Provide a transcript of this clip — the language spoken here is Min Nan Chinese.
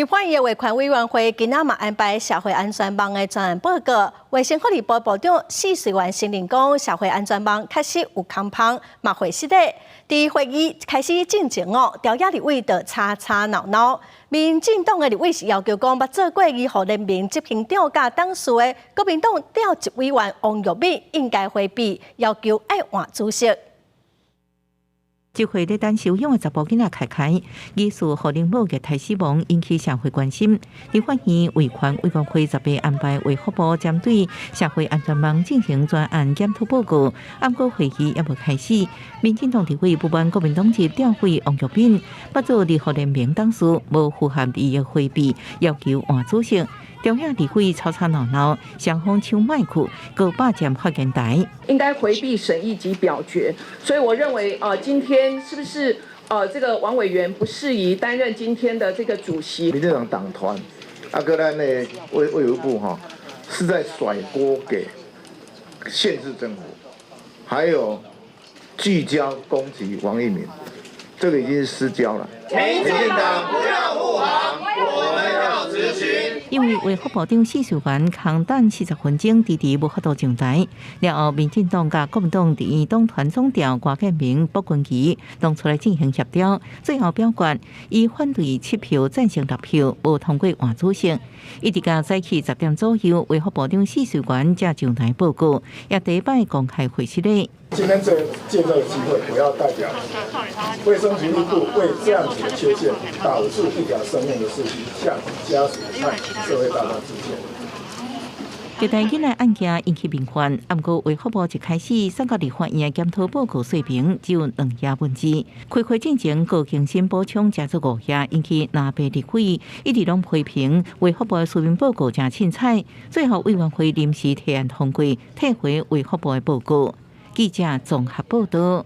立法院衛權委員會今仔嘛安排社會安全網的專案報告。衛生福利部部長許瑞元承認講，社會安全網確實有空縫，嘛會失禮。佇會議開始進前哦，朝野立委就吵吵鬧鬧。民進黨的立委是要求講，捌做過醫護聯盟執行長佮董事的國民黨調職委員王玉敏應該迴避，要求愛換主席。這回咧等收養的查埔囡仔開開，疑似予恁某虐待死亡，引起社會關心。立法院衛權委員會18安排衛福部針對社會安全網進行專案檢討報告，毋過會議猶未開始。民進黨立委不滿國民黨籍調委王玉敏，捌做醫護聯盟董事，無符合利益迴避，要求換主席。朝野立委吵吵鬧鬧，雙方搶麥克，閣霸佔發言台。應該迴避審議及表決，所以我認為啊，今天是不是這個王委員不適宜擔任今天的這個主席？民進黨黨團啊，閣咱的衛福部哈，是在甩鍋給縣市政府，還有聚焦攻擊王一鳴，這個已經是失焦了。民進黨不要護航，我們要質詢。因為衛福部長許瑞元空等40分鐘，遲遲無法度上台。了後，民進黨佮國民黨佇黨團總召郭建明、卜君儀攏出來進行協調，最後表決以反對7票贊成6票，無通過換主席。一直到早起10點左右，衛福部長許瑞元才上台報告，也第一擺公開會失禮。今天這借這個機會，我要代表衛生福利部為這樣子的缺陷導致一條生命的事情，向家屬和社會大眾致歉。虐待囡仔案件引起民憤，毋過衛福部一開始送到立法院的檢討報告說明只有2頁文字。開會進前，高更新補充加做5頁，引起藍白立委一直攏批評衛福部的書面報告誠凊彩。最後委員會臨時提案通過，退回衛福部的報告。記者綜合報道。